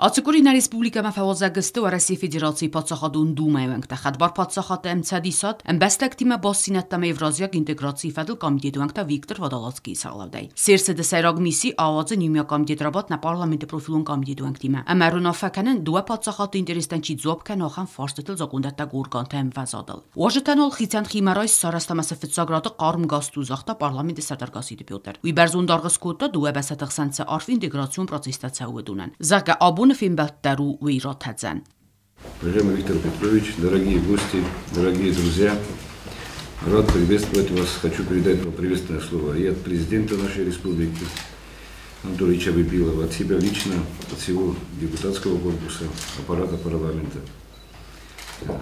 Ацы къуыри нӕ республикӕмӕ фӕуазӕг сты Уӕрӕсейы Федерацийы Паддзахадон Думӕйы уӕнгтӕ, хӕдбар паддзахадты ӕмцӕдисад, ӕмбӕстӕгтимӕ бастдзинӕдтӕ ӕмӕ Евразиаг интеграцийы фӕдыл комитеты уӕнгтӕ Виктор Водолацкийы сӕргълӕудӕй. Се рцыды сӕйраг мисси ауадзын иумиаг комитет рабадт нӕ парламенты профилон комитеты уӕнгтимӕ ӕмӕ ӕруынаффӕ кӕнын, дыууӕ паддзахадты интерестӕн чи дзуапп кӕны, ахӕм фарстытыл закъондӕттӕг органты ӕмвӕзадыл. Уазджытӕн уал хицӕн химӕрайст сарӕзта ӕмӕ сӕ фыццаг рады хъарм газту загъта парламенты сӕрдар Гасситы Петр. Уый бӕрзонд аргъ скодта, дыууӕ бӕстӕты хсӕн цы арф интеграцион процесстӕ цӕуы, уыдонӕн. Зӕгъгӕ, абоны фембӕлд дӕр у уый ратӕдзӕн. Уважаемый Виктор Петрович, дорогие гости, дорогие друзья, рад приветствовать вас. Хочу передать вам приветственное слово и от президента нашей республики Анатолия Ильича Бибилова, от себя лично, от всего депутатского корпуса, аппарата парламента.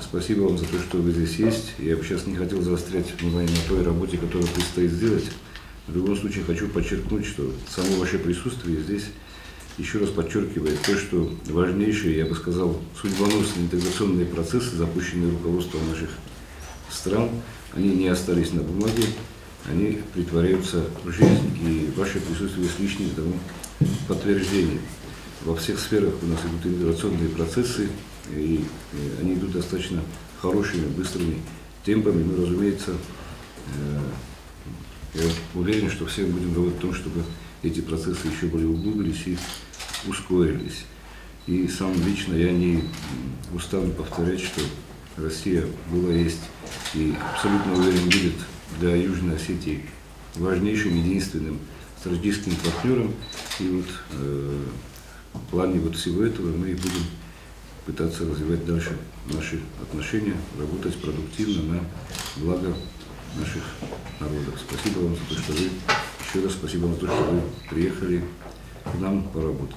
Спасибо вам за то, что вы здесь есть. Я бы сейчас не хотел заострять внимание на той работе, которую предстоит сделать. В любом случае хочу подчеркнуть, что само ваше присутствие здесь еще раз подчеркивает то, что важнейшие, я бы сказал, судьбоносные интеграционные процессы, запущенные руководством наших стран, они не остались на бумаге, они претворяются в жизнь, и ваше присутствие есть лишнее тому подтверждение. Во всех сферах у нас идут интеграционные процессы, и они идут достаточно хорошими, быстрыми темпами. Ну, разумеется, я уверен, что все будем работать в том, чтобы эти процессы еще более углубились и ускорились. И сам лично я не устану повторять, что Россия была, есть и абсолютно уверен будет для Южной Осетии важнейшим, единственным стратегическим партнером. И вот в плане вот всего этого мы и будем пытаться развивать дальше наши отношения, работать продуктивно на благо наших народов. Спасибо вам за то, что вы, еще раз спасибо вам за то, что вы приехали к нам поработать.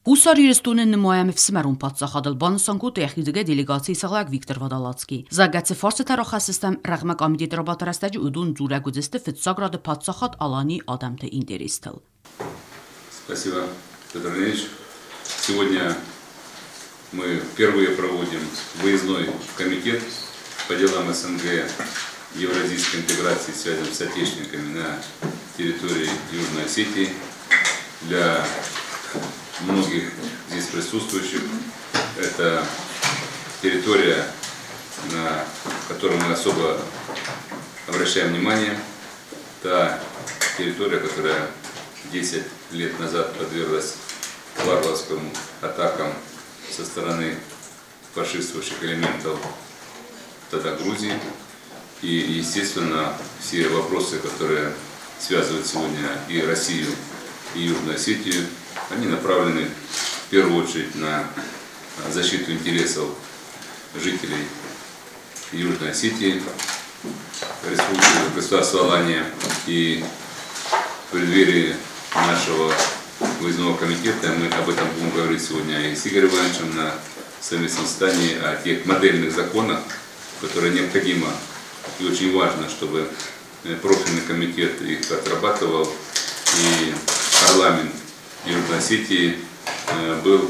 Хуссар Ирыстоны нымайӕм ӕфсымӕрон паддзахадыл, банысан кодта йӕхирдыгӕй делегацийы сӕргълӕууӕг Виктор Водолацкий. Зӕгъгӕ, цы фарстытӕ рахӕсдзыстӕм рӕгъмӕ комитеты рабадты рӕстӕджы, уыдон дзурӕг уыдзысты фыццаг рады паддзахад Аланийы адӕмты интерестыл. Спасибо, Петр Ильич. Сегодня мы впервые проводим выездной комитет по делам СНГ, евразийской интеграции, связям с соотечественниками на территории Южной Осетии. Для многих здесь присутствующих это территория, на которую мы особо обращаем внимание, та территория, которая 10 лет назад подверглась варварским атакам со стороны фашистских элементов тогда Грузии. И, естественно, все вопросы, которые связывают сегодня и Россию, и Южную Осетию, они направлены в первую очередь на защиту интересов жителей Южной Осетии, Республики Государства Алания. И в преддверии нашего выездного комитета мы об этом будем говорить сегодня и с Игорем Ивановичем на совместном заседании, о тех модельных законах, которые необходимо и очень важно, чтобы профильный комитет их отрабатывал, и парламент Южной Осетии был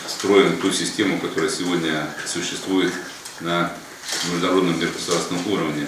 встроен в ту систему, которая сегодня существует на международном межгосударственном уровне.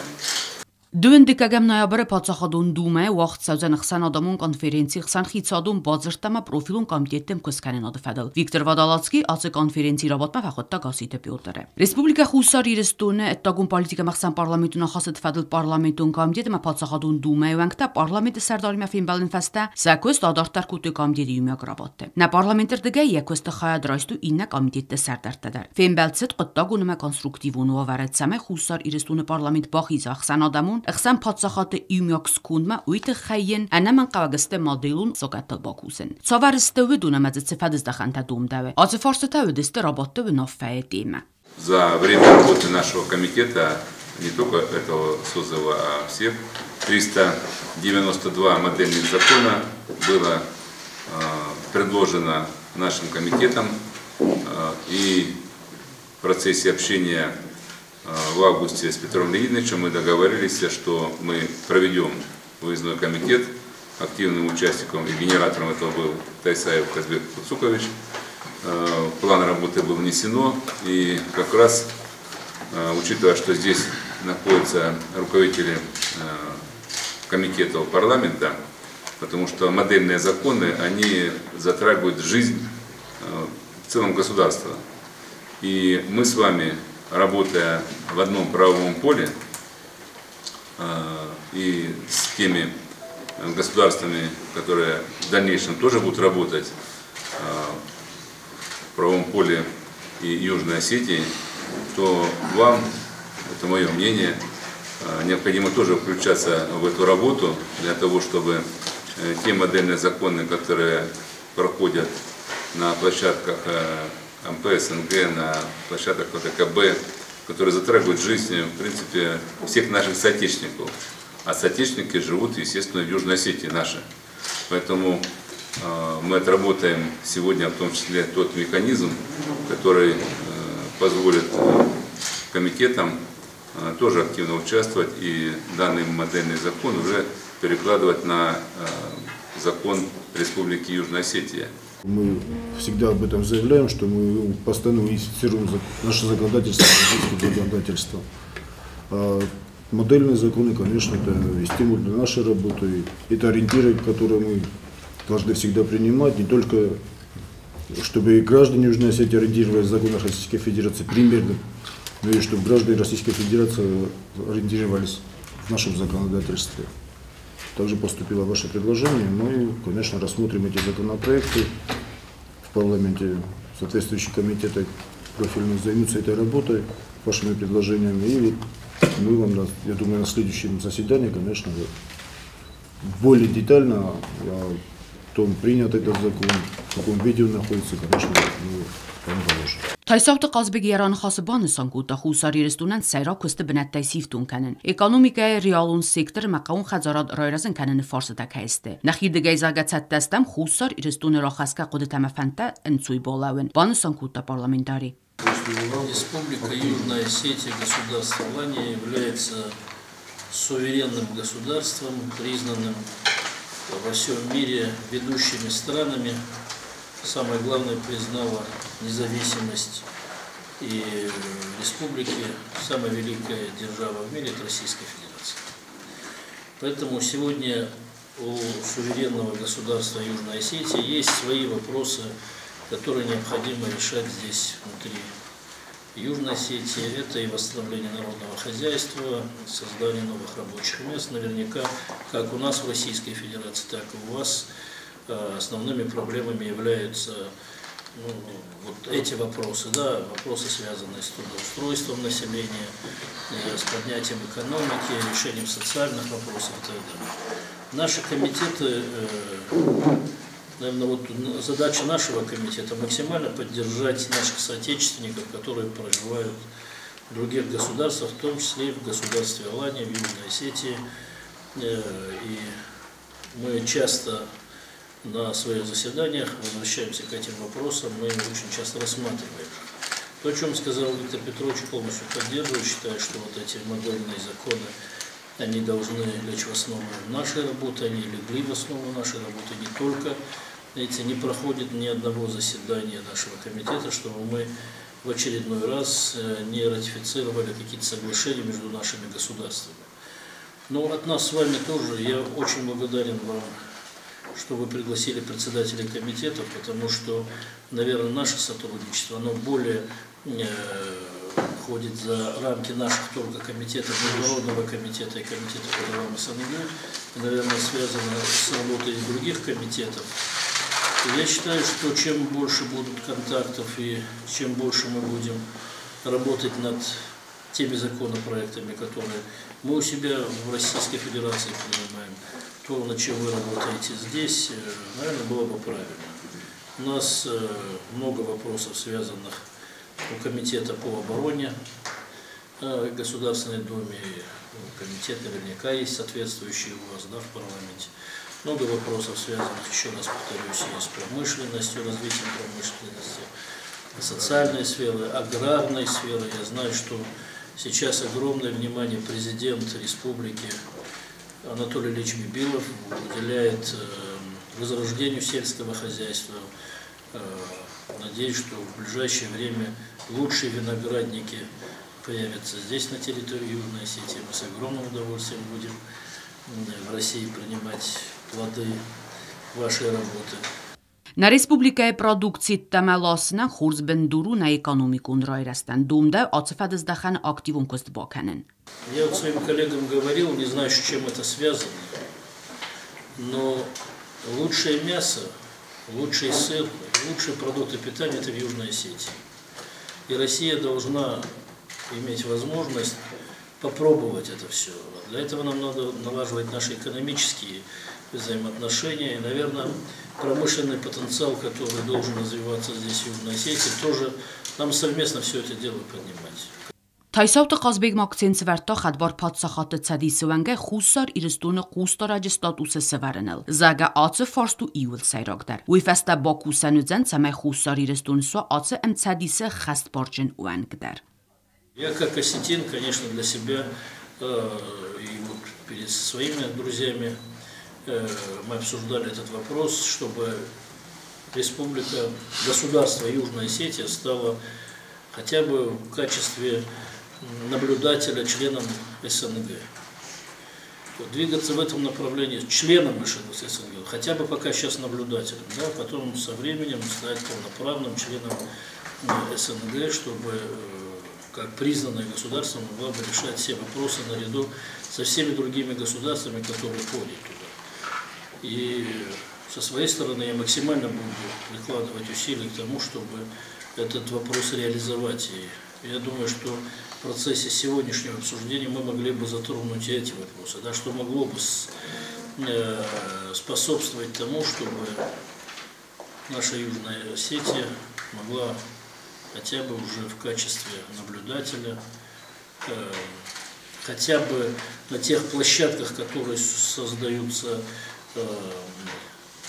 Дыууын дыккӕгӕм ноябры Паддзахадон Думӕйы уагъд цӕудзӕн ӕхсӕнадӕмон конференци ӕхсӕнхицауадон бадзырдтӕ ӕмӕ профилон комитетты ӕмкуысткӕнынады фӕдыл. Виктор Водолацкий ацы конференцийы рабадтмӕ фӕхуыдта Гасситы Петры. Республикӕ Хуссар Ирыстоны ӕддагон политикӕ ӕмӕ ӕхсӕнпарламентон ахастыты фӕдыл парламентон комитет ӕмӕ Паддзахадон Думӕйы уӕнгтӕ парламенты сӕрдаримӕ фембӕлыны фӕстӕ сӕ куыст адарддӕр кодтой комитеты иумиаг рабадты. Нӕ парламенты рдыгӕй йӕ куысты хайад райстой иннӕ комитетты сӕрдӕрттӕ дӕр. Фембӕлд цыд хъуыддагон ӕмӕ конструктивон уавӕры, цӕмӕй Хуссар Ирыстоны парламент бахиза ӕхсӕнадӕмон ӕхсӕнпаддзахадты иумиаг скондмӕ, уый тыххӕй йын ӕнӕмӕнгхъӕуӕг сты моделон закъӕттыл бакусын. Цавӕр сты уыдон ӕмӕ дзы цы фӕдыздӕхӕнтӕ домдӕуы? Ацы фарстытӕ уыдысты рабадты уынаффӕйы темӕ. За время работы нашего комитета, не только этого созыва, а всех, 392 модельных закона было предложено нашим комитетом. И в процессе общения в августе с Петром Леонидовичем мы договорились, что мы проведем выездной комитет. Активным участником и генератором этого был Тайсаев Казбек Куцукович. План работы был внесено, и как раз, учитывая, что здесь находятся руководители комитетов парламента, потому что модельные законы, они затрагивают жизнь в целом государства. И мы с вами, работая в одном правовом поле и с теми государствами, которые в дальнейшем тоже будут работать в правовом поле и Южной Осетии, то вам, это мое мнение, необходимо тоже включаться в эту работу для того, чтобы те модельные законы, которые проходят на площадках МП, СНГ, на площадках ОДКБ, которые затрагивают жизнь, в принципе, всех наших соотечественников. А соотечественники живут, естественно, в Южной Осетии наши. Поэтому мы отработаем сегодня в том числе тот механизм, который позволит комитетам тоже активно участвовать и данный модельный закон уже перекладывать на закон Республики Южная Осетия. Мы всегда об этом заявляем, что мы постоянно унифицируем наше законодательство, российское законодательство. А модельные законы, конечно, это и стимул для нашей работы, это ориентиры, которые мы должны всегда принимать, не только чтобы и граждане Южной Осетии ориентировались в законах Российской Федерации примерно, но и чтобы граждане Российской Федерации ориентировались в нашем законодательстве. Также поступило ваше предложение, мы, конечно, рассмотрим эти законопроекты в парламенте, соответствующие комитеты профильно займутся этой работой, вашими предложениями, и мы вам, я думаю, на следующем заседании, конечно, более детально о том, принят этот закон, в каком виде он находится, конечно, мы вам доложим. Тайсауты Хъазбег йӕ раныхасы банысан кодта Хуссар Ирыстонӕн сӕйраг куысты бынӕттӕй сифтонг кӕнын, экономикӕйы реалон сектор ӕмӕ хъӕууон хӕдзарад райрӕзын кӕныны фарстытӕ кӕй сты. Нӕхирдыгӕй зӕгъгӕ цӕттӕ стӕм Хуссар Ирыстоны рахӕсгӕ хъуыдытӕ ӕмӕ фӕндтӕ ӕнцой балӕууын, банысан кодта парламентари. Республика Южная Осетия, государство Алания, является суверенным государством, признанным во всем мире ведущими странами. Самое главное, признала независимость и республики, самая великая держава в мире – это Российская Федерация. Поэтому сегодня у суверенного государства Южной Осетии есть свои вопросы, которые необходимо решать здесь, внутри Южной Осетии. Это и восстановление народного хозяйства, создание новых рабочих мест. Наверняка, как у нас в Российской Федерации, так и у вас основными проблемами являются, ну, вот эти вопросы, да, вопросы, связанные с трудоустройством населения, с поднятием экономики, решением социальных вопросов и так далее. Наши комитеты, наверное, вот задача нашего комитета максимально поддержать наших соотечественников, которые проживают в других государствах, в том числе и в государстве Алания, в Южной Осетии. И мы часто на своих заседаниях возвращаемся к этим вопросам, мы очень часто рассматриваем. То, о чем сказал Виктор Петрович, полностью поддерживаю, считаю, что вот эти модельные законы, они должны лечь в основу нашей работы, они легли в основу нашей работы не только, знаете, не проходит ни одного заседания нашего комитета, чтобы мы в очередной раз не ратифицировали какие-то соглашения между нашими государствами. Но от нас с вами тоже, я очень благодарен вам, что вы пригласили председателей комитетов, потому что, наверное, наше сотрудничество, оно более входит за рамки наших только комитетов, Международного комитета и комитета по делам СНГ, и, наверное, связано с работой других комитетов. И я считаю, что чем больше будут контактов и чем больше мы будем работать над теми законопроектами, которые мы у себя в Российской Федерации принимаем, то, над чем вы работаете здесь, наверное, было бы правильно. У нас много вопросов, связанных у Комитета по обороне Государственной Думе, комитет наверняка есть соответствующий у вас, да, в парламенте. Много вопросов, связанных, еще раз повторюсь, и с промышленностью, развитием промышленности, социальной сферы, аграрной сферы. Я знаю, что сейчас огромное внимание президент республики Анатолий Ильич Бибилов уделяет возрождению сельского хозяйства. Надеюсь, что в ближайшее время лучшие виноградники появятся здесь, на территории Южной Осетии. Мы с огромным удовольствием будем в России принимать плоды вашей работы. Нӕ республикӕйы продукци ӕддӕмӕ ласынӕн хорз бындур у нӕ экономикон райрӕзтӕн, домдӕуы ацы фӕдыздӕхӕны активон куыст бакӕнын. Я вот своим коллегам говорил, не знаю, с чем это связано, но лучшее мясо, лучший сыр, лучшие продукты питания – это в Южной Осетии. И Россия должна иметь возможность попробовать это все. Для этого нам надо налаживать наши экономические взаимоотношения. И, наверное, промышленный потенциал, который должен развиваться здесь, в Южной Осетии, тоже нам совместно все это дело поднимать. Тайсауты Хъазбег ма акцент сӕвӕрдта Хӕдбар Паддзахадты Цӕдисы уӕнгӕй Хуссар Ирыстоны хъусдарӕджы статусы сӕвӕрыныл, зӕгъгӕ, ацы фарст у иууыл сӕйрагдӕр. Уый фӕстӕ бакусӕн уыдзӕн, цӕмӕй Хуссар Ирыстон суа ацы ӕмцӕдисы ӕххӕстбарджын уӕнг дӕр. Я как осетин, конечно, для себя и вот перед своими друзьями мы обсуждали этот вопрос, чтобы республика, государство Южная Осетия стало хотя бы в качестве наблюдателя членом СНГ. Вот, двигаться в этом направлении членом СНГ, хотя бы пока сейчас наблюдателем, да, потом со временем стать полноправным членом СНГ, чтобы как признанное государство могла бы решать все вопросы наряду со всеми другими государствами, которые входят туда. И со своей стороны я максимально буду прикладывать усилия к тому, чтобы этот вопрос реализовать. И я думаю, что в процессе сегодняшнего обсуждения мы могли бы затронуть и эти вопросы, да, что могло бы способствовать тому, чтобы наша Южная Осетия могла хотя бы уже в качестве наблюдателя, хотя бы на тех площадках, которые создаются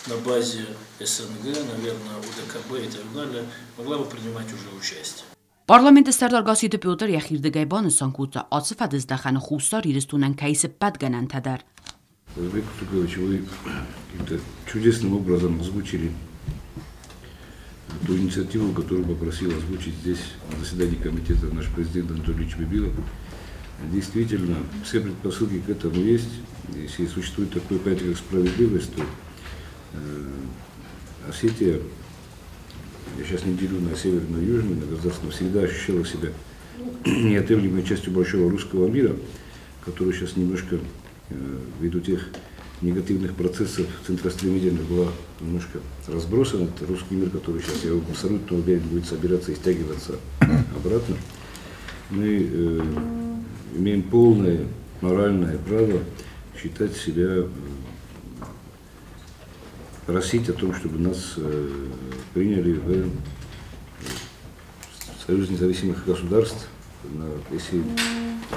на базе СНГ, наверное, ОДКБ и так далее, могла бы принимать уже участие. Парламенты сӕрдар Гасситы Петр йӕхирдыгӕй банысан кодта, ацы фӕдыздӕхӕны Хуссар Ирыстонӕн кӕй ис ӕппӕт гӕнӕнтӕ дӕр. Казбек Куцукович, вы каким-то чудесным образом озвучили ту инициативу, которую попросил озвучить здесь на заседании комитета наш президент Анатолий Ильич Бибилов. Действительно, все предпосылки к этому есть. Если существует такое понятие, как справедливость, то Осетия, я сейчас не делю на северную и южную, на государственную, всегда ощущала себя неотъемлемой частью большого русского мира, который сейчас немножко, ввиду тех негативных процессов центростремительных, была немножко разбросан. Это русский мир, который сейчас, я абсолютно уверен, будет собираться и стягиваться обратно. Мы имеем полное моральное право считать себя, просить о том, чтобы нас приняли в Союз независимых государств, если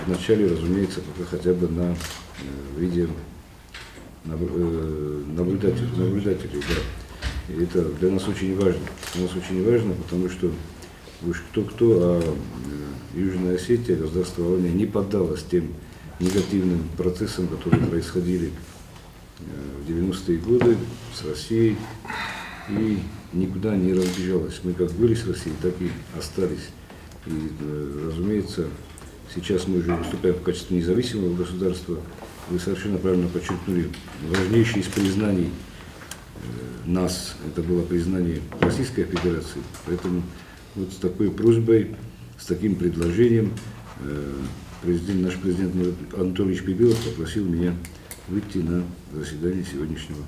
вначале, разумеется, пока хотя бы на виде наблюдателей, да. И это для нас очень важно. Для нас очень важно, потому что уж кто-кто, а Южная Осетия, государство Алания, не поддалось тем негативным процессам, которые происходили в 90-е годы с Россией, и никуда не разбежалась. Мы как были с Россией, так и остались. И, разумеется, сейчас мы уже выступаем в качестве независимого государства. Вы совершенно правильно подчеркнули, важнейшее из признаний нас, это было признание Российской Федерации. Поэтому вот с такой просьбой, с таким предложением наш президент Анатолий Ильич Бибилов попросил меня выйти на заседание сегодняшнего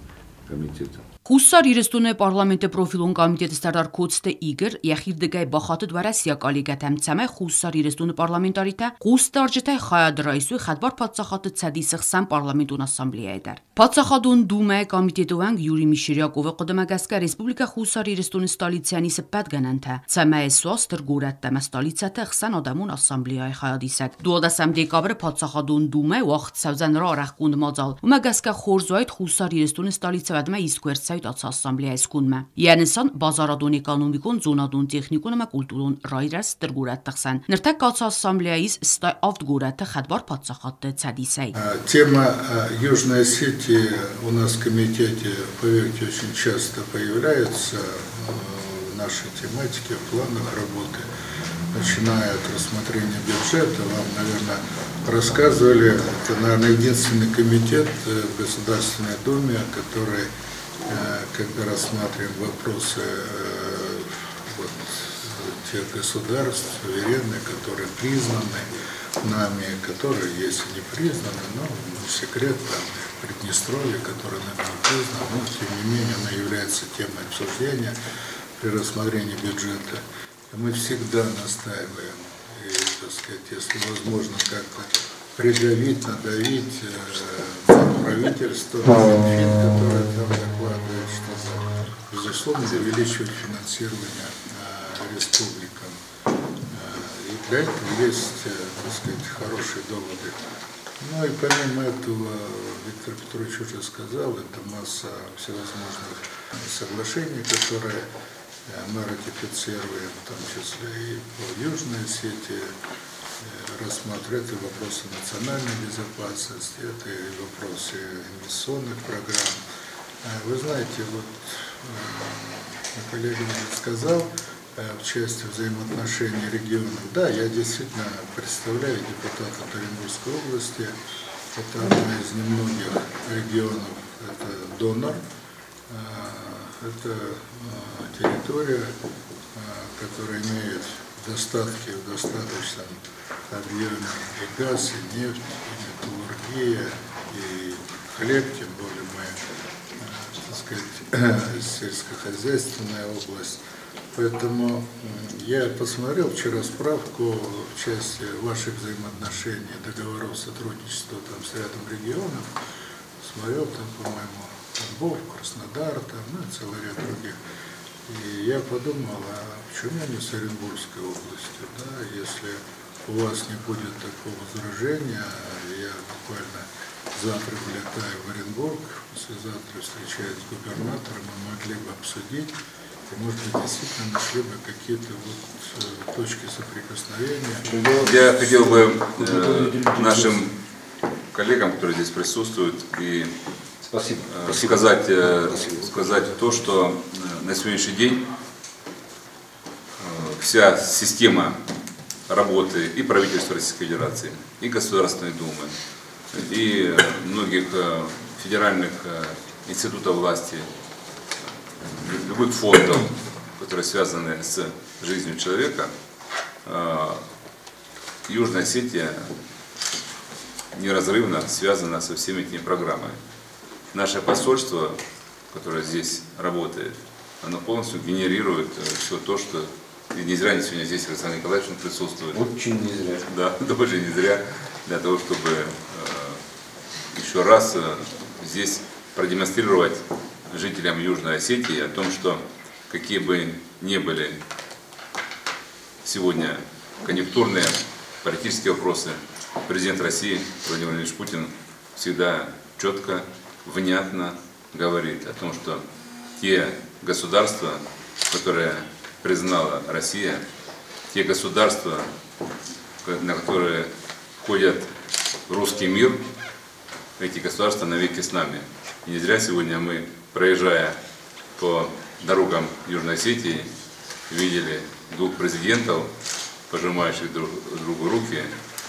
комитета. Хуссар Ирыстоны парламенты профилон комитеты сӕрдар Коцты Игорь йӕхирдыгӕй бахатыд уӕрӕсейаг коллегӕтӕм, цӕмӕй Хуссар Ирыстоны парламентаритӕ хъусдарджытӕй хайад райсой Хӕдбар Паддзахадты Цӕдисы хсӕн парламентон ассамблеяйы дӕр. Паддзахадон Думӕйы комитеты уӕнг Юрий Мещеряковы хъуыдымӕ гӕсгӕ Республикӕ Хуссар Ирыстоны столицӕйӕн ис ӕппӕт гӕнӕнтӕ, цӕмӕй суа стыр горӕттӕ ӕмӕ столицӕты хсӕн адӕмон ассамблеяйы хайадисӕг. 12 декабры Паддзахадон Думӕйы уагъд цӕудзӕн рарӕхгонд мадзал. Уымӕ гӕсгӕ хорз уаид, Хуссар Ирыстоны столицӕ уӕдмӕ искуы ӕрцӕуид ацы ассамблеяйы скондмӕ. Йӕ нысан базарадон-экономикон, зонадон-техникон ӕмӕ культурон райрӕзт стыр горӕтты хсӕн. Ныртӕккӕ ацы ассамблеяйы ис 87 горӕты Хӕдбар Паддзахадты Цӕдисӕй. Тема Южной Осетии у нас в комитете, поверьте, очень часто появляется в нашей тематике, в планах работы, начиная от рассмотрения бюджета. Вам, наверное, рассказывали, это, наверное, единственный комитет в Государственной Думе, который когда рассматриваем вопросы вот, тех государств суверенных, которые признаны нами, которые, если не признаны, но не секрет, там, Приднестровье, которое нами не признано, но тем не менее она является темой обсуждения при рассмотрении бюджета. И мы всегда настаиваем, и, так сказать, если возможно как-то придавить, надавить на правительство, на Минфин, который там докладывает, чтобы, безусловно, увеличивать финансирование республикам. И для этого есть, так сказать, хорошие доводы. Ну и помимо этого, Виктор Петрович уже сказал, это масса всевозможных соглашений, которые мы ратифицируем, в том числе и по Южной Осетии, рассматривают и вопросы национальной безопасности, это и вопросы инвестиционных программ. Вы знаете, вот коллега уже сказал, в части взаимоотношений регионов. Да, я действительно представляю депутата Оренбургской области. Это одна из немногих регионов, это донор, это территория, которая имеет достатки в достаточном объеме и газ, и нефть, и металлургия, и хлеб, тем более мы, так сказать, сельскохозяйственная область. Поэтому я посмотрел вчера справку в части ваших взаимоотношений, договоров сотрудничества там с рядом регионов. Смотрел там, по-моему, Тамбов, Краснодар, там, ну и целый ряд других. И я подумал, а почему не с Оренбургской областью, да, если у вас не будет такого возражения, я буквально завтра вылетаю в Оренбург, послезавтра встречаюсь с губернатором, мы могли бы обсудить. И, может быть, действительно нашли бы какие-то вот точки соприкосновения. Я хотел бы нашим коллегам, которые здесь присутствуют, и Спасибо. Сказать то, что на сегодняшний день вся система работы и правительства Российской Федерации, и Государственной Думы, и многих федеральных институтов власти, любых фондов, которые связаны с жизнью человека, Южная Осетия неразрывно связана со всеми этими программами. Наше посольство, которое здесь работает, оно полностью генерирует все то, что... И не зря сегодня здесь Александр Николаевич присутствует. Очень не зря. Да, очень не зря, для того, чтобы еще раз здесь продемонстрировать жителям Южной Осетии о том, что какие бы ни были сегодня конъюнктурные политические вопросы, президент России Владимир Владимирович Путин всегда четко, внятно говорит о том, что те государства, которые признала Россия, те государства, на которые входят русский мир, эти государства навеки с нами. И не зря сегодня мы, проезжая по дорогам Южной Осетии, видели двух президентов, пожимающих друг другу руки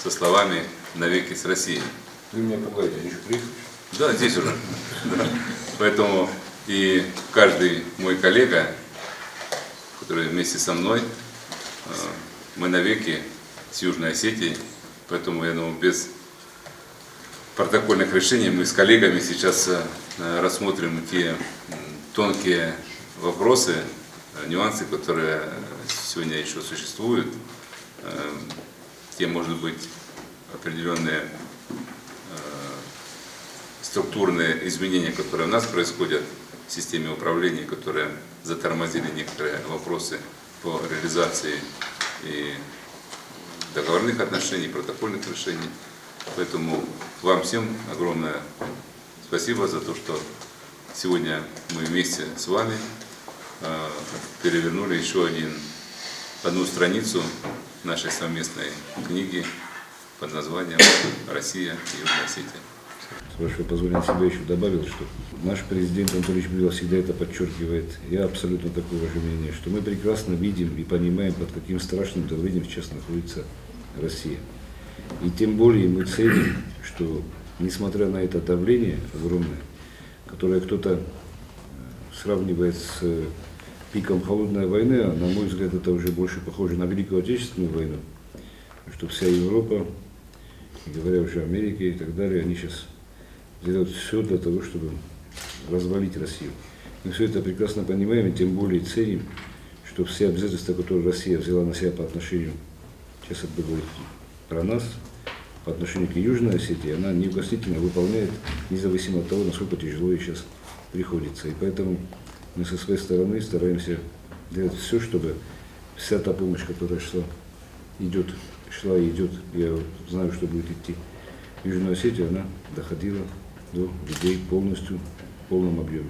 со словами «навеки с Россией». Вы меня пугаете, они еще приехали? Да, здесь уже. Да. Поэтому и каждый мой коллега, который вместе со мной, мы навеки с Южной Осетией, поэтому, я думаю, без протокольных решений мы с коллегами сейчас рассмотрим те тонкие вопросы, нюансы, которые сегодня еще существуют, те, может быть, определенные структурные изменения, которые у нас происходят в системе управления, которые затормозили некоторые вопросы по реализации и договорных отношений, и протокольных решений. Поэтому вам всем огромное спасибо за то, что сегодня мы вместе с вами перевернули еще одну страницу нашей совместной книги под названием «Россия и Южная Осетия». С вашего позволения, себя еще добавил, что наш президент Анатолий Ильич всегда это подчеркивает. Я абсолютно такого же мнения, что мы прекрасно видим и понимаем, под каким страшным давлением сейчас находится Россия. И тем более мы ценим, что несмотря на это давление огромное, которое кто-то сравнивает с пиком холодной войны, а на мой взгляд, это уже больше похоже на Великую Отечественную войну, что вся Европа, не говоря уже о Америке и так далее, они сейчас делают все для того, чтобы развалить Россию. Мы все это прекрасно понимаем и тем более ценим, что все обязательства, которые Россия взяла на себя по отношению, сейчас я буду говорить про нас, по отношению к Южной Осетии, она неукоснительно выполняет, независимо от того, насколько тяжело ей сейчас приходится. И поэтому мы со своей стороны стараемся делать все, чтобы вся та помощь, которая шла, идет, шла и идет, я знаю, что будет идти в Южную Осетию, она доходила до людей полностью, в полном объеме.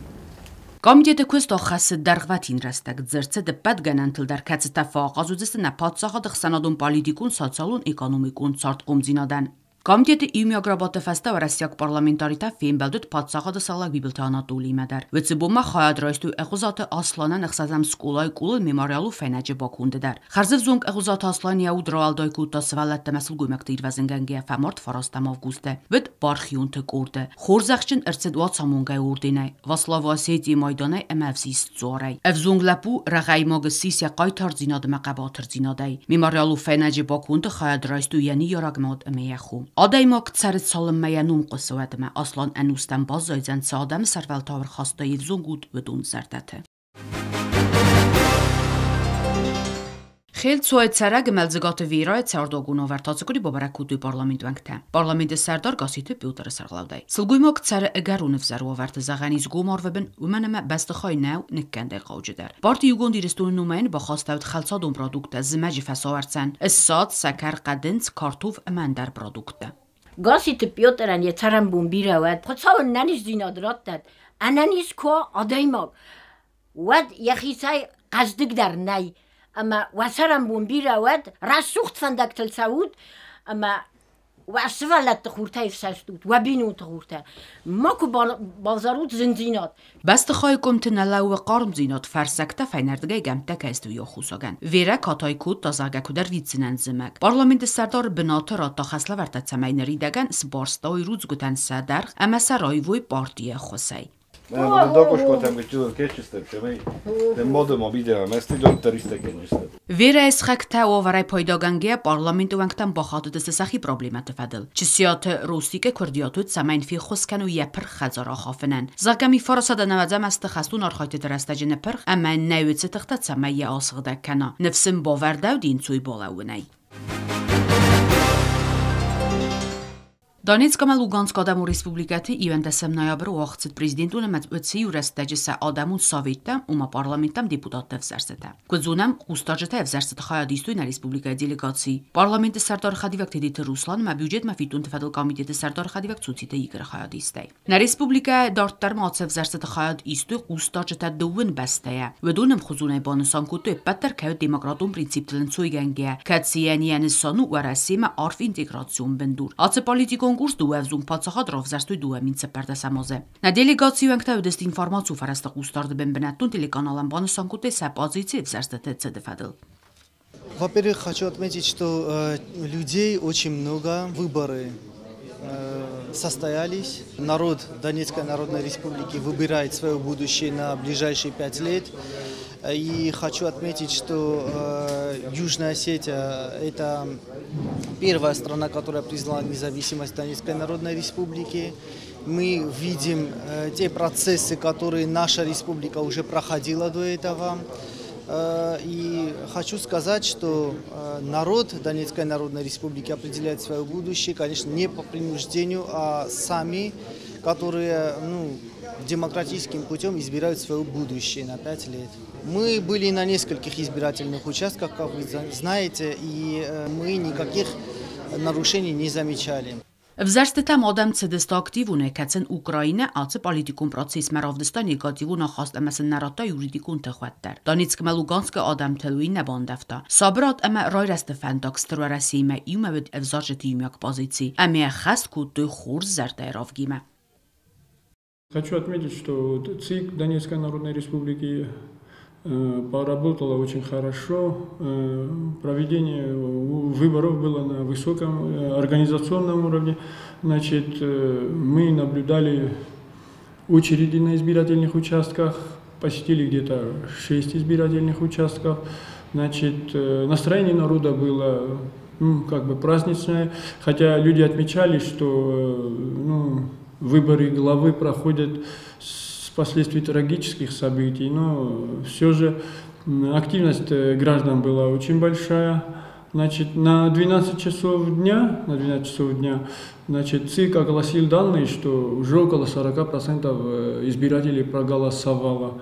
Комитеты куыста хӕссы дӕргъвӕтин рӕстӕг дзырд ӕппӕт гӕнӕнтыл дӕр, кӕцытӕ фӕахъаз уыдзысты нӕ паддзахады ӕхсӕнадон политикон, социалон, экономикон цардхъомдзинадӕн. Комитеты иумиаг рабадты фӕстӕ уӕрӕсейаг парламентаритӕ фембӕлд уыд паддзахады сӕргълӕууӕг Бибылты Анатолиимӕ дӕр. Уыцы бон ма хайад райстой Ӕгъуызаты Асланӕн ӕхсӕзӕм скъолайы къулыл мемориалон фӕйнӕджы баконды дӕр. Хӕрзӕвзонг Ӕгъуызаты Аслан йӕ уд рауӕлдай кодта сывӕллӕттӕ ӕмӕ сылгоймӕгты ирвӕзынгӕнгӕйӕ, фӕмард 9 августы. Уыд бархионты къорды. Хорзӕхджын ӕрцыд Уацамонгӕйы орденӕй, Во славу Осетии майданӕй ӕмӕ ӕвзист дзуарӕй. Ӕвзонг лӕппу рӕгъӕймаг ссис йӕ хъайтардзинад ӕмӕ хъӕбатырдзинадӕй. Мемориалон фӕйнӕджы баконды хайад райстой йӕ ныййарӕг мад ӕмӕ йӕ хо. Адӕймаг цӕры цалынмӕ йӕ ном хъуысы, уӕдмӕ. Аслан ӕнустӕм баззайдзӕн, цы адӕмы сӕрвӕлтау ӕрхаста йе взонг уд, уыдон зӕрдӕты. Хелцуайы цӕрӕг Мӕлдзыгаты Верайы цардуагон уавӕртӕ ацы къуыри бабӕрӕг кодтой парламенты уӕнгтӕ. Парламенты сӕрдар Гасситы Петры сӕргълӕудӕй. Сылгоймаг цӕры ӕгӕрон ӕвзӕр уавӕрты, зӕгъӕн ис, гом арвы бын, уымӕн ӕмӕ бӕстыхай нӕу ныккӕндӕй хъауджыдӕр. Парти Иугонд Ирыстоны номӕн бахастӕуыд хӕлцадон продукттӕ зымӕджы фӕсауӕрцӕн, ссад, сӕкӕр, хъӕдындз, картоф ӕмӕ ӕндӕр продукттӕ. Гасситы Петрӕн йӕ цӕрӕнбон бирӕ уӕд, Хуыцау ын ӕнӕниздзинад раттӕд, ӕнӕниз куы уа адӕймаг, уӕд йӕхицӕй хъӕздыгдӕр нӕй. Ӕмӕ уӕ цӕрӕнбон бирӕ уӕд, рӕсугъд фӕндӕгтыл цӕут ӕмӕ уӕ сывӕллӕтты хуртӕй ӕфсӕстут, уӕ бинонты хуртӕ. Макуы бавзарут зындзинад. Бӕстыхайы къуымты нӕ лӕууы хъармдзинад, фӕрсӕгтӕ фӕйнӕрдыгӕй гӕмттӕ кӕй сты, уый аххосагӕн. Верӕ катай кодта, зӕгъгӕ, куыд ӕрвитдзынӕн зымӕг. Парламенты сӕрдары бынаты радта хӕслӕвӕрдтӕ, цӕмӕй ныридӕгӕн сбарстой рудзгуытӕн сӕ дӕргъ ӕмӕ сӕ раивой партийы ӕххуысӕй. Верӕйы сыхӕгтӕ уавӕрӕй пайдагӕнгӕйӕ парламенты уӕнгтӕм бахатыдысты сӕхи проблемӕты фӕдыл. Чысиаты Ростикы куырдиат уыд, цӕмӕй йын феххуыс кӕной йӕ пырх хӕдзар ахафынӕн. Зӕгъгӕ, 1990 азты хӕстон архайдтыты рӕстӕджы ныппырх ӕмӕ нӕ уыцы тыхтӕ, цӕмӕй йӕ асыгъдӕг кӕна. Ныфс ын бавӕрдӕуыд ӕнцой балӕууынӕй. Донецк ӕмӕ Луганскы адӕмон республикӕты 11 ноябры уагъд цыд президентон ӕмӕ уыцы-иу рӕстӕджы сӕ адӕмон советтӕ, ома парламенттӕм депутатты ӕвзӕрстытӕ. Куыд зонӕм, хъусдарджытӕ ӕвзӕрстыты хайад истой нӕ республикӕйы делегаци. Парламенты сӕрдары хӕдивӕг Тедеты Руслан ӕмӕ бюджетмӕ фиддонты фӕдыл комитеты сӕрдары хӕдивӕг Цуциты Игоры хайадистӕй. Нӕ республикӕ дарддӕр ма ацы ӕвзӕрстыты хайад истой хъусдарджытӕ дыууын бӕстӕйӕ. Уыдон ӕмхуызонӕй банысан кодтой, ӕппӕт дӕр кӕй уыд демократон принциптыл ӕнцойгӕнгӕйӕ, кӕцыйӕн йӕ нысан у Уӕрӕсемӕ арф интеграцион бындур. Ацы политикон курс дыууӕ ӕвзонг паддзахад равзӕрстой 2014 азы. Нӕ делегацийы уӕнгтӕ уыдысты информацион фӕрӕзты хъусдарды бын, бынӕттон телеканалӕн банысан кодтой сӕ позици ӕвзӕрстыты цыды фӕдыл. Во-первых, хочу отметить, что людей очень много, выборы состоялись. Народ Донецкой Народной Республики выбирает свое будущее на ближайшие 5 лет. И хочу отметить, что Южная Осетия – это первая страна, которая признала независимость Донецкой Народной Республики. Мы видим те процессы, которые наша республика уже проходила до этого. И хочу сказать, что народ Донецкой Народной Республики определяет свое будущее, конечно, не по принуждению, а сами, которые, ну, демократическим путем избирают свое будущее на 5 лет. Мы были на нескольких избирательных участках, как вы знаете, и мы никаких нарушений не замечали. Ӕвзӕрстытӕм адӕм цыдысты активонӕй, кӕд сын Украинӕ ацы политикон процессмӕ равдыста негативон ахаст ӕмӕ сын нӕ радта юридикон тыхуат дӕр. Донецк ӕмӕ Луганскы адӕмтыл уый нӕ бандӕвта. Сабырад ӕмӕ райрӕзты фӕндаг Стыр Уӕрӕсеимӕ иумӕ уыд ӕвзарджыты иумиаг позици ӕмӕ йӕ ӕххӕст кодтой хорз зӕрдӕйы равгимӕ. Хочу отметить, что ЦИК Донецкой Народной Республики поработала очень хорошо. Проведение выборов было на высоком организационном уровне. Значит, мы наблюдали очереди на избирательных участках. Посетили где-то 6 избирательных участков. Значит, настроение народа было, ну, как бы праздничное, хотя люди отмечали, что, ну, выборы главы проходят с последствий трагических событий, но все же активность граждан была очень большая. Значит, на 12 часов дня, значит, ЦИК огласил данные, что уже около 40% избирателей проголосовало.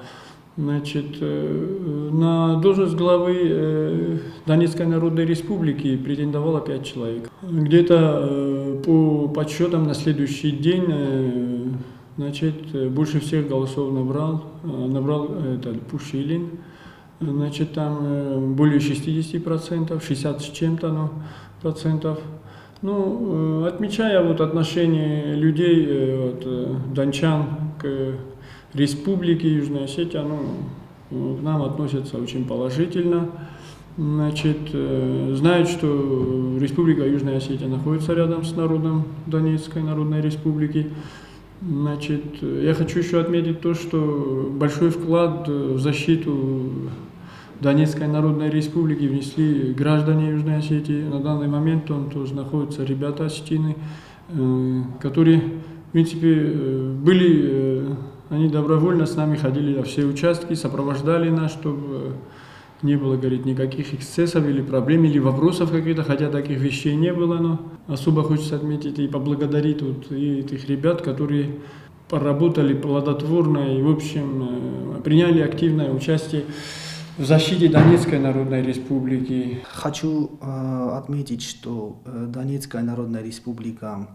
Значит, на должность главы Донецкой Народной Республики претендовало 5 человек. Где-то по подсчетам на следующий день, значит, больше всех голосов набрал этот Пушилин. Значит, там более 60%, 60 с чем-то, ну, процентов. Ну, отмечая вот отношение людей, вот, дончан к Республике Южная Осетия, ну, к нам относятся очень положительно. Значит, знают, что Республика Южная Осетия находится рядом с народом Донецкой Народной Республики. Значит, я хочу еще отметить то, что большой вклад в защиту Донецкой Народной Республики внесли граждане Южной Осетии. На данный момент там тоже находятся ребята осетины, которые, в принципе, были, они добровольно с нами ходили на все участки, сопровождали нас, чтобы не было, говорит, никаких эксцессов или проблем, или вопросов каких-то, хотя таких вещей не было, но особо хочется отметить и поблагодарить вот и этих ребят, которые поработали плодотворно и, в общем, приняли активное участие в защите Донецкой Народной Республики. Хочу отметить, что Донецкая Народная Республика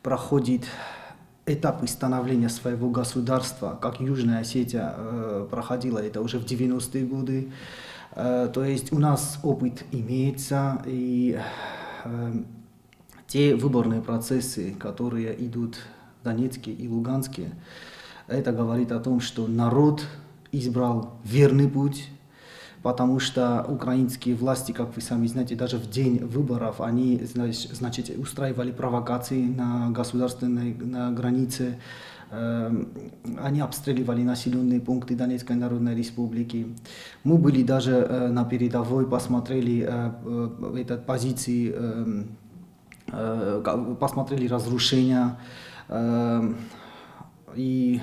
проходит этапы становления своего государства, как Южная Осетия проходила это уже в 90-е годы. То есть у нас опыт имеется, и те выборные процессы, которые идут в Донецке и Луганске, это говорит о том, что народ избрал верный путь, потому что украинские власти, как вы сами знаете, даже в день выборов они, значит, устраивали провокации на государственной на границе, они обстреливали населенные пункты Донецкой Народной Республики. Мы были даже на передовой, посмотрели этот позиции, посмотрели разрушения. И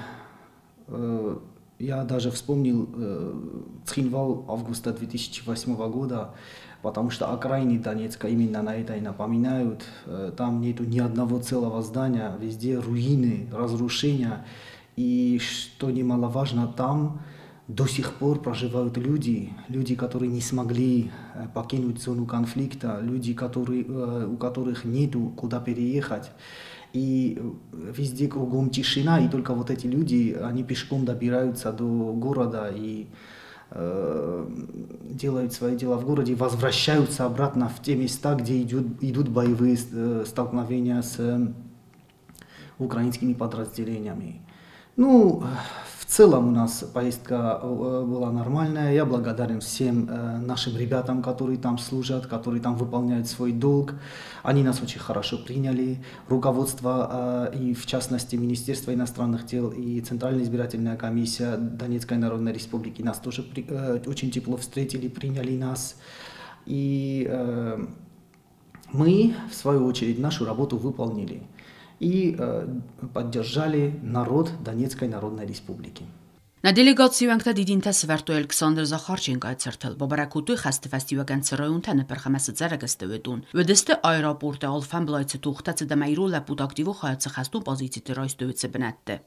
я даже вспомнил Цхинвал августа 2008 года, потому что окраины Донецка именно на это и напоминают. Там нету ни одного целого здания, везде руины, разрушения. И что немаловажно, там до сих пор проживают люди, люди, которые не смогли покинуть зону конфликта, люди, которые, у которых нету куда переехать. И везде кругом тишина, и только вот эти люди, они пешком добираются до города и делают свои дела в городе, возвращаются обратно в те места, где идут боевые столкновения с украинскими подразделениями. Ну, в целом у нас поездка была нормальная. Я благодарен всем нашим ребятам, которые там служат, которые там выполняют свой долг. Они нас очень хорошо приняли. Руководство и, в частности, Министерство иностранных дел и Центральная избирательная комиссия Донецкой Народной Республики нас тоже очень тепло встретили, приняли нас. И мы, в свою очередь, нашу работу выполнили и поддержали народ Донецкой Народной Республики. На делегацийы уӕнгтӕ дидинтӕ сӕвӕрдтой Александр Захарченкойы цыртыл, бабӕрӕг кодтой хӕсты фӕстиуӕгӕн цы районтӕ ныппырх ӕмӕ цы цӕрӕг сты, уыдон. Уыдысты аэропорты алфӕмблай цы тохтӕ цыд ӕмӕ ирон лӕппуты активон хайад цы хӕстон позициты райстой, уыцы бынӕтты.